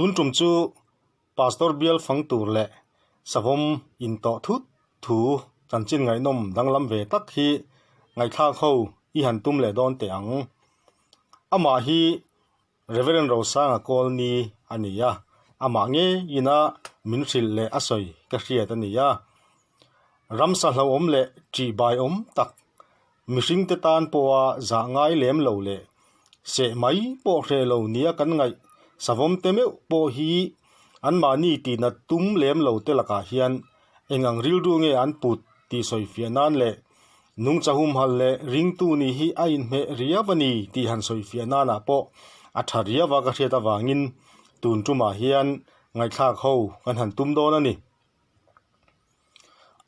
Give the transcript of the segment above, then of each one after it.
Tun tum chu Pastor bial fang tur leh savawm in tawh thut thu chanchin ngaihnawm danglam ve tak hi ngaihthlak ho i han tum leh dawn teh ang. Amah hi Reverend Rosanga Kawlni a ni a, amah ngeiin a min hrilh leh a sawi ka hriat a ni a. Ramsa hlauhawm leh ṭihbaiawm tak mihringte tan pawha zah ngai lem lo leh seh mai pawh hreh lo nia kan ngaih savawm te meuh pawh hi anmahni tihnat tum lem lo te lakah hian eng ang rilru nge an put tih sawi fiah nan leh nungcha humhalh leh ringtu nih hi a inhmeh riau a ni tih han sawi fiah nanah pawh a tha riau a ka hriat avangin tun tumah hian ngaihthlak ho kan han tum dawn a ni.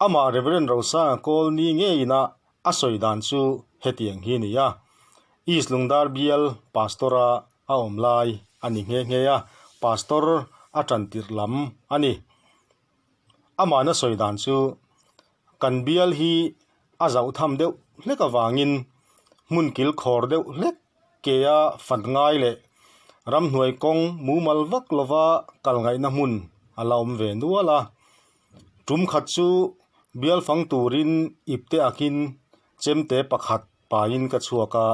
Amah Reverend Rosanga kawl ni ngeiin a a sawi dan chu hetiang hi a ni a, East Lungdar bial Pastor a a awm lai a ni nghe nghe a, Pastor a tan tirh lam a ni. Amahna sawi dan chu kan bial hi a zauh tham deuh hlek avangin hmun kil khawr deuh hlek kea fat ngai leh ramhnuai kawng mumal vak lova kal ngaihna hmun a la awm ve nual a. Tum khat chu bial fang turin ipte akin chemte pakhat pahin ka chhuak a.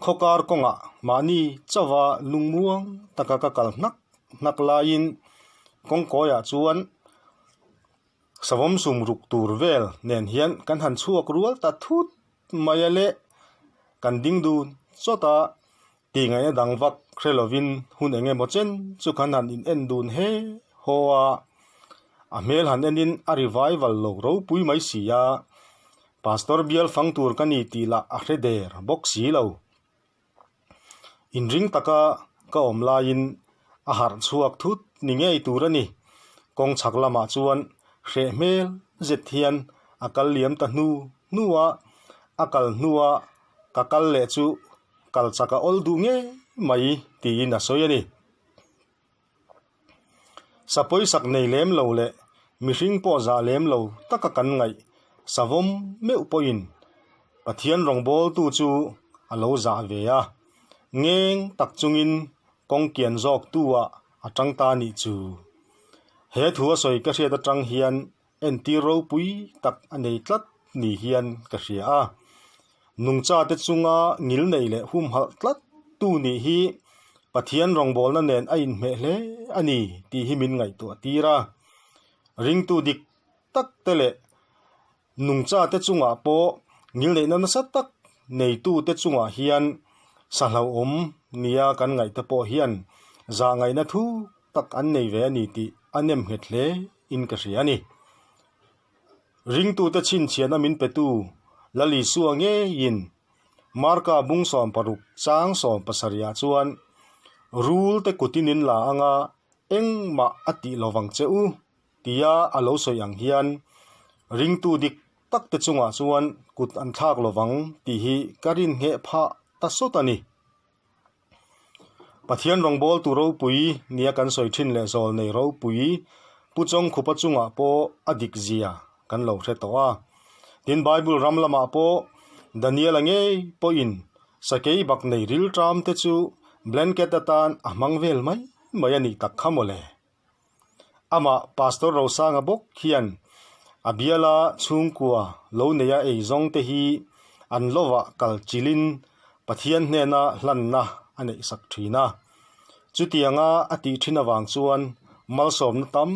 Khawkar kawngah mahni chauha lungmuang taka ka kal hnak hnak laiin kawngkawiah chuan Savawm sum ruk tur vel nen hian kan han chhuak rual ta thut mai a le. Kan ding dun chawt a, tih ngaihna dang vak hre lovin hun eng emaw chen chu kan han in en dun he haw a. A hmel han enin a revival lo ropui mai si a, Pastor bial fang tur ka ni tih lah a hre der bawk si lo. Inring taka ka awm laiin a harh chhuak thut ni ngei tur a ni. Kawng chhak lamah chuan hreh hmel zet hian a kal liam ta hnu hnu a, a kal hnua ka kal leh chu kal chak a awl duh ngei mai tiin a sawi a ni. Sapawisak nei lem lo leh mihring pawh zah lem lo taka kan ngaih savawm meuh pawhin Pathian rawngbawltu chu a lo zah ve a, ngeng tak chungin kawng kian zawk tu ah a tang ta nih chu. He thu a sawi ka hriat atang hian entir ropui tak a nei tlat ni hian ka hria a. Nungcha te chunga ngil nei leh humhalh tlat tu nih hi Pathian rawngbawlna nen a inhmeh hle a ni tih hi min ngaihtuah tir a. Ringtu dik tak te leh nungcha te chungah pawh ngil neihna nasa tak neitu te chungah hian sahlauhawm nia kan ngaih te pawh hian zahngaihna thu tak an nei ve a ni tih a nem nghet hle in ka hria a ni. Ringtute chhinchhiahna min petu Lal Isua ngeiin Marka bung 16 chang 17 ah chuan Rul te kutin in la anga engmah a tih lovang che u tia a lo sawi ang hian ringtu dik tak te chungah chuan kut an thlak lovang tih hi ka rin ngheh phah ta sawt a ni. Pathian rawngbawltu ropui nia kan sawi thin leh zawl nei ropui Pu Chawngkhupa chungah pawh a dik zia kan lo hre tawh a. Tin, Bible ram lamah pawh Daniela ngei pawhin sakei bak nei rilṭam te chu blanket atan a hmang vel mai mai a nih tak kha mawle. Amah Pastor Rosanga bawk hian a biala chhungkua lo neia ei zawng te hi an lovah kal chilhin Pathian hnena hlanna a neih sak thin a. Chutianga a tih thin avang chuan malsawmna tam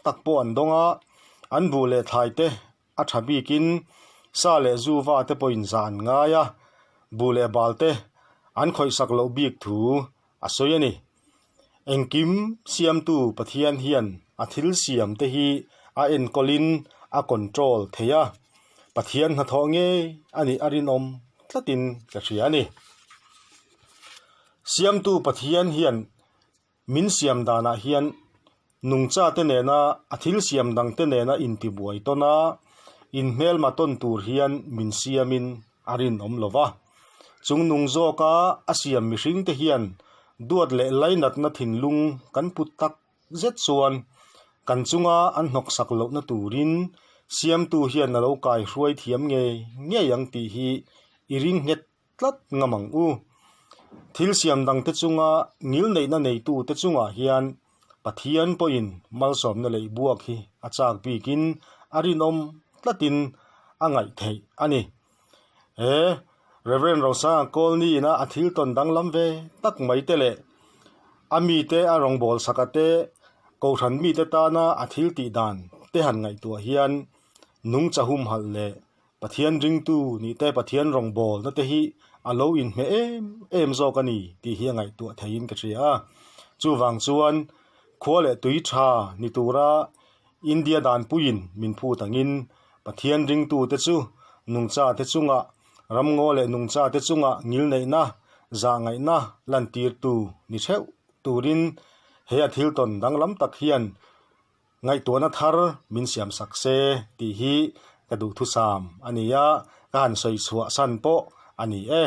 tak pawh an dawng a, an buh leh thlai te a tha bikin sa leh zu va te pawhin zah an ngai a, buh leh bal te an khawihsak loh bik thu a sawi a ni. Engkim siamtu Pathian hian a thil siam te hi a enkawlin a control thei a, Pathian hnathawh ngei a nih a rinawm tlatin ka hria a ni. Siamtu Pathian hian min siam danah hian nungcha te nena a thil siam dang te nena intibuai tawn a, inhmelma tawn tur hian min siamin a rinawm lo va. Chung nung zawka a siam mihring te hian duat leh lainatna thinlung kan put tak zet chuan kan chunga an hnawksak lohna turin siamtu hian a lo kaihruai thiam ngei ngei ang tih hi i ring nghet tlat ngam ang u. Thil siam dangte chunga ngilneihna neitute chungah hian Pathian pawhin malsawmna leh buak hi a chak bikin a rinawm tlatin a ngaih theih a ni. He Rev. Rosanga Kawlniina a thil tawn danglam ve tak mai te leh a mite a rawngbâwl saka te, Kohhran mite tana a thil tih dan te han ngaihtuah hian nungcha humhalh leh Pathian ringtu nih te Pathian rawngbâwlna te hi a lo inhmeh em em zawk a ni tih hi a ngaihtuah theiin ka hria a. Chuvang chuan khua leh tui tha ni tura India danpuiin min phut angin Pathian ringtute chu nungchate chungah ramngaw leh nungchate chungah ngilneihna, zahngaihna lantirtu ni theuh turin he a thil tawn danglam tak hian Ngaihtuahna thar min siam sak se tih hi ka duhthusam a ni a, ka han sawi chhuah san pawh a ni e.